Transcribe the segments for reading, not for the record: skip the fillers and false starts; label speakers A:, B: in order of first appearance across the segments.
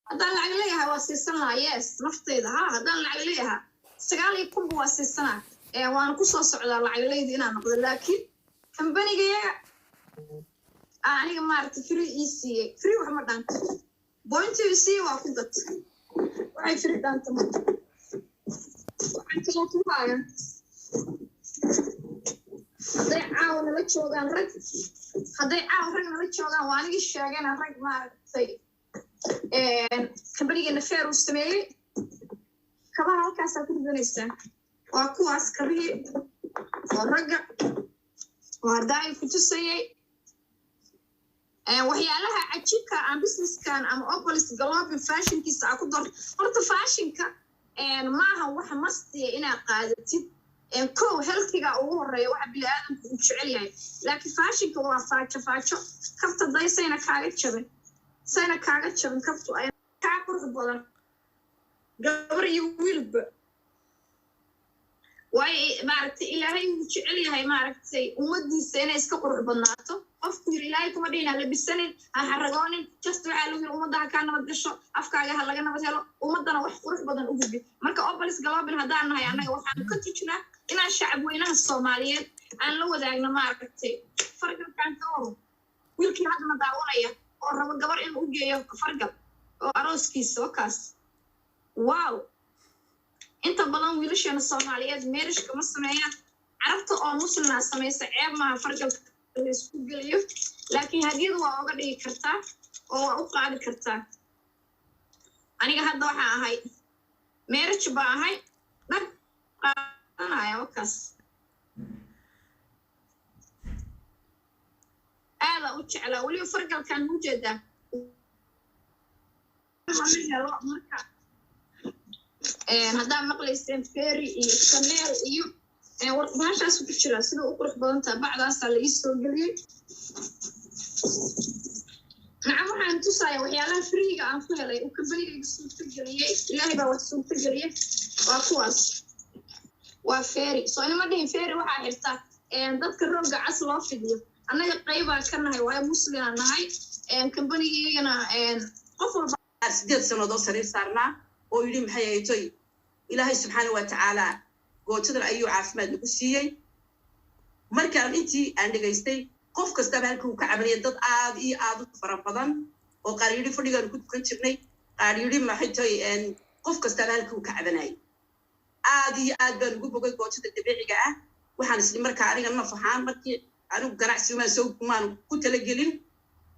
A: Haddaan lacag leeyahay, waa siisan lahaa. Yes, naftayda ha. Haddaan lacag leeyahay, sagaal iyo kunba waa siisanaa. Waana kusoo socdaa lacagleyda inaan noqdo, laakiin kambanigayaga aniga maaragtay free ii siiyey. Free wax ma dhaanto. Point ii siiyey waa ku gat. Waxay free dhaanta ma. Waxaan kaloo ku haya, hadday caawa nala joogaan rag, hadday caawa rag nala joogaan, waa anigii sheegana rag maaragtay kambanigeena feer uu sameeyey. Kabaha halkaasaa ku ridanaysaa. Waa kuwaas kabihii oo ragga oo haddaa ay ku tusayay. Waxyaalaha cajiibka aan businesskan ama Opolis Global fashionkiisa aa ku darto, horta fashionka maaha waxa mastiya inaad qaadatid. Kow, healthiga ugu horeeya, waxa bini aadamku uu jecel yahay, laakiin fashionka waa faajo faajo. Kabta day sayna kaaga jabin, sayna kaaga jabin kabtu ay kaa qurux badan, gabar iyo wiilba. Waayo, maaragtay, Ilaahay wuu jecel yahay, maaragtay, ummadiisa inay iska qurux badnaato. Qofku yiri Ilaahay kuma dhihin ha labisanin, ha xaragoonin. Just waxaa lagu yiri ummadda ha kaa nabad gasho, afkaaga ha laga nabad helo, ummaddana wax qurux badan u gudbi. Marka Opolis Global haddaan nahay annaga, waxaanu ka tujnaa inaan shacab weynaha Soomaaliyeed aan la wadaagno, maaragtay, fargalkan ka waro. Wiilkii haddana daawanaya oo rabo gabar inuu u geeyo fargal oo arooskiisa, wakaas. Wow, inta badan wiilasheena Soomaaliyeed marriageka ma sameeyaan. Carabta oo muslimna samaysa. Ceeb maaha fargalka la isku geliyo, laakiin hadiyada waa oga dhigi kartaa oo waa u qaadi kartaa. Aniga hadda waxaa ahay marriage baa ahay, dhag qaadanaya, wakaas. Aadaa u jeclaa weliba fargalkan ujeedaa helo. Marka haddaa maqlayseen Ferry iyo Chanel iyo bahashaasu ku jiraa, sida u qurux badan taha bacdaasaa la ii soo geliyey. Nacam, waxaan tusaya waxyaalaha freega aan ku helay uu kambanigayga suurto geliyey. Ilaahay baa wax suurto geliyey. Waa kuwaas, waa Ferry. Soo inama dhihin Ferry waxaa xirta dadka rooga cas loo fidiyo. Annaga qaybaa ka nahay, waayo muslimaa nahay. Kambanigayagana qof walba
B: 8 sannadood sariir saarnaa oo yidhi, maxay haytoy, Ilaahay subxaana wa tacaala goojadan ayuu caafimaad nagu siiyey. Markaan intii aan dhegaystay, qof kastaba halkii uu ka cabanaya, dad aad iyo aad u fara badan oo qaar yidhi fadhigaanu ku tukan jirnay, qaar yidhi maxay toy, qof kastaba halkii uu ka cabanayay. Aad iyo aad baan ugu bogay goojada dabiiciga ah. Waxaan isli markaa aniga naf ahaan, markii anigu ganacsi maan soo maan ku talagelin,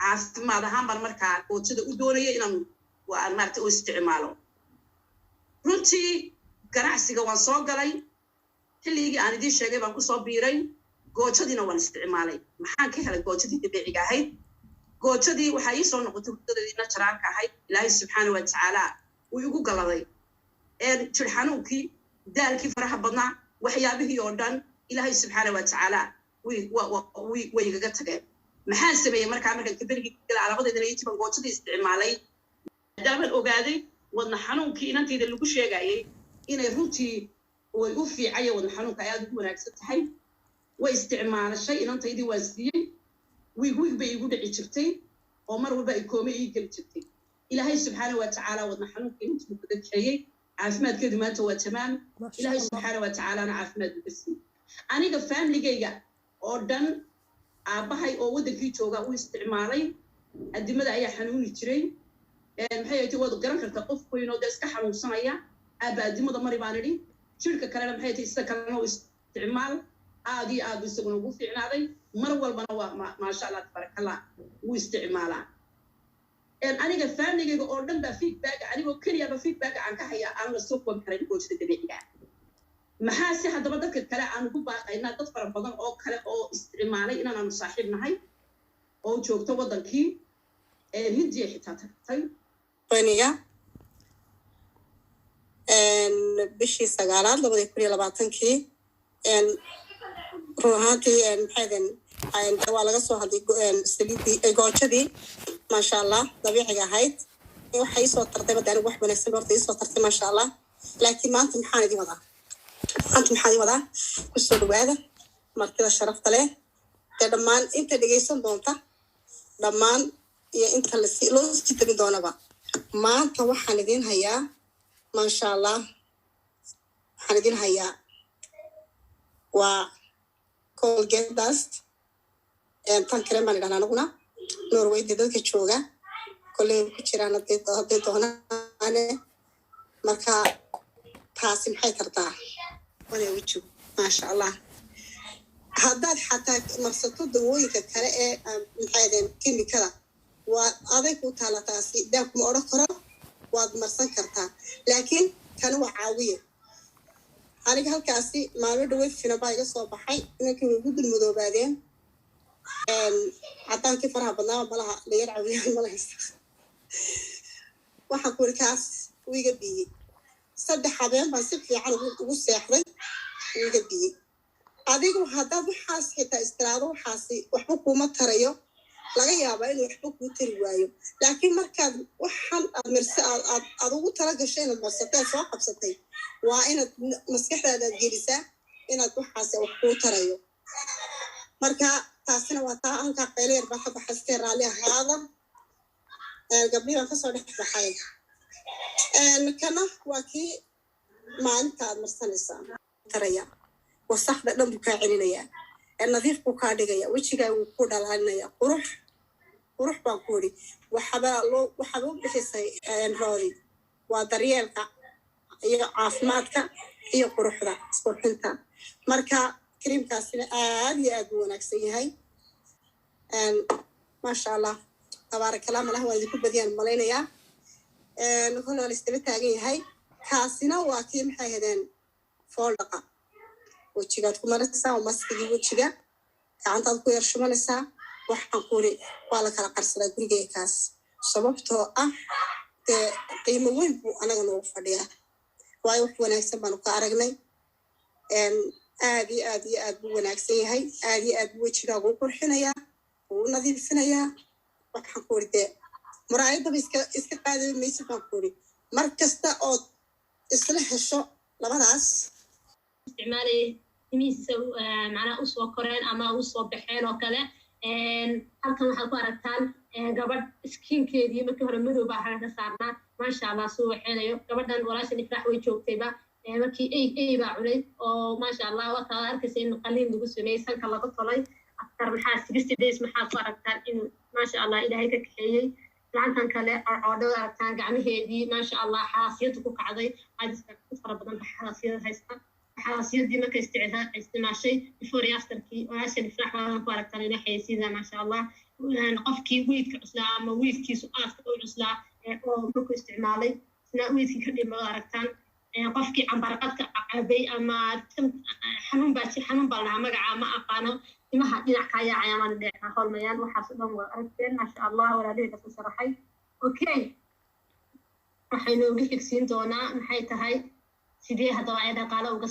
B: caafimaad ahaan baan markaa goojada u doonaya inaan waan maarata u isticmaalo. Runtii ganacsiga waan soo galay xilligii aan idiin sheegay baan kusoo biiray, goojadiina waan isticmaalay. Maxaan ka helay goojadii dabiiciga ahayd? Goojadii waxaa ii soo noqotay hurdadeedii naturalka ahayd. Ilaahay subxaana wa tacaala wuu igu galaday jir xanuunkii, daalkii faraha badnaa, waxyaabihii oo dhan Ilaahay subxaana wa tacaala way igaga tageen. Maxaan sameeyey markaa? Markaan kaberigii gala alabadeedana ii tiban goojadii isticmaalay, maadaamaan ogaaday wadna xanuunkii inantayda lagu sheegayay inay runtii way u fiicaya, wadna xanuunka ay aad ugu wanaagsan tahay, way isticmaalashay inantaydii. Waan siiyey. Wiig wiig bay igu dhici jirtay oo mar walba ay koome ii geli jirtay. Ilaahay subxaana wa tacaala wadna xanuunka intuu kaga kaxeeyey, caafimaadkeedu maanta waa tamaam. Ilaahay subxaana wa tacaalana caafimaad uga siiyey. Aniga faamiligayga oo dhan, aabbahay oo waddankii jooga uu isticmaalay, adimada ayaa xanuuni jiray. Maxay ahayd, waad garan kartaa qof weyn oo dee iska xanuunsanaya. Aabba, adimada mari baan idhi. Jirka kalena, maxay tahay, sida kalena u isticmaal. Aad iyo aad isaguna ugu fiicnaaday. Mar walbana waa maasha Allah tabarakallah wuu isticmaalaa. Aniga faamiligayga oo dhan baa feedback, anigoo keliyaba feedback aan ka hayaa aan la soo koobi karin goojada dabiiciga. Maxaa si haddaba dadka kale aan ugu baaqaynaa? Dad fara badan oo kale oo isticmaalay inaanaanu saaxiib nahay oo joogto waddankii Hindiya xitaa tagtay.
C: Baniga bishii sagaalaad 2020-kii, run ahaantii, maxay waa laga soo hadlay saliidii goojadii, maasha Allah, dabiiciga ahayd. Waxay iisoo tartay bada anigu wax wanaagsan horta iisoo tartay, maasha Allah. Laakiin maanta maxaan idin wadaa? Maanta maxaan idin wadaa? Kusoo dhawaada martida sharafta leh dee, dhammaan inta dhegeysan doonta dhammaan iyo inta lasi loo sii tabin doonaba. Maanta waxaan idiin hayaa, maasha Allah, waxaan idiin hayaa waa Colgate dust. Tan karen baan idhahnaa anaguna Norwayda, dadka jooga kolley ku jiraan hadday doonaane. Marka taasi maxay tartaa? Wana wejigu, maasha Allah, haddaad xataa marsato dawooyinka kale ee maxay ahaydeen kimikada, waa aday ku taala taasi, daa kuma odhan karo, waad marsan kartaa, laakiin kani waa caawiye. Aniga halkaasi maalmo dhaweyd fina baa iga soo baxay, inankii way igu dulmadoobaadeen, cadaankii faraha badnaa malaha layar caawiyaan malahaysa. Waxaan ku iri kaas wuu iga biyey. 3 habeen baan si fiican ugu seexday, wuu iga biyey. Adigu haddaad waxaas xitaa istiraado, waxaasi waxba kuuma tarayo, laga yaabaa inuu waxba kuu tari waayo, laakiin markaad waxan aad mirse aad aad aad ugu tala gashay inaad marsatay, aad soo qabsatay, waa inaad maskaxdaada aad gelisaa inaad waxaasi wax kuu tarayo. Marka taasina waa taa. Halkaa qaylo yar baa ka baxastee, raalli ahaada, gabdhii baan kasoo dhex baxay. Kana waa kii maalinta aad marsanaysaa taraya, wasakda dhan buu kaa celinayaa, nadiif buu kaa dhigaya, wejigaa wuu ku dhalaalinaya, qurux qurux baan ku iri. Waxaba loo waxaaba u bixisay roodi waa daryeelka iyo caafimaadka iyo quruxda, isqurxinta. Marka kariimkaasina aad iyo aad buu wanaagsan yahay, maasha Allah, tabaarakallah. Malaha waa idinku badiyaan malaynayaa, wuxuuna la isdaba taagan yahay. Kaasina waa kii maxay ahaydeen fooldhaqa, wejigaad ku marinaysaa, waa maskigii wejiga, gacantaad ku yar shubanaysaa. Waxaan ku uri waa la kala qarsadaa gurigeyga kaas, sababtoo ah dee qiimo weyn buu anaga noogu fadhiyaa, waayo wax wanaagsan baanu ka aragnay. Aad iyo aad iyo aad buu wanaagsan yahay, aad iyo aad buu wejigaagu u qurxinayaa, wuu u nadiifinayaa. Waxaan ku uri dee muraayadaba iska qaadaba maysid, baan ku uri mar kasta ood isla hesho labadaas.
D: Isticmaalayay timihiisa macnaha usoo koreen ama usoo baxeen oo kale. Halkan waxaad ku aragtaan gabadh skinkeedii markii hore madow baa xagan ka saarnaa, maasha Allah, suu waxeenayo. Gabadhan walaashan Ifraax way joogtayba markii ey ey baa cunay oo maasha Allah, waa kaad arkaysa in qaliin lagu sameeyey, sanka laga tolay. After maxaa 60 days maxaad ku aragtaan in maasha Allah Ilaahay ka kaxeeyey. Gacantan kale coodhada aragtaan, gacmaheedii maasha Allah xaasiyadu ku kacday, caadiska dad fara badan ba xaasiyad haysta. Xaasiyadii markay isticmaashay, before iyo afterkii walaashan Ifraax baadan ku aragtaan ina xayeysiida, maasha Allah. Qofkii weydka cuslaa ama weydkiisu aadka u cuslaa oo markuu isticmaalay isna weydkii ka dhimado aragtaan. Qofkii cambarqadka cabay ama xanuun baa xanuun baa lahaa, magaca ma aqaano, timaha dhinac kaa yaacaya ama dhinac kaa holmayaan, waxaas o dhan waa aragteen, maasha Allah, walaalihii kasoo sharaxay. Okay, waxaynu uga xigsiin doonaa maxay tahay, sidee haddaba ay dhaqaalo uga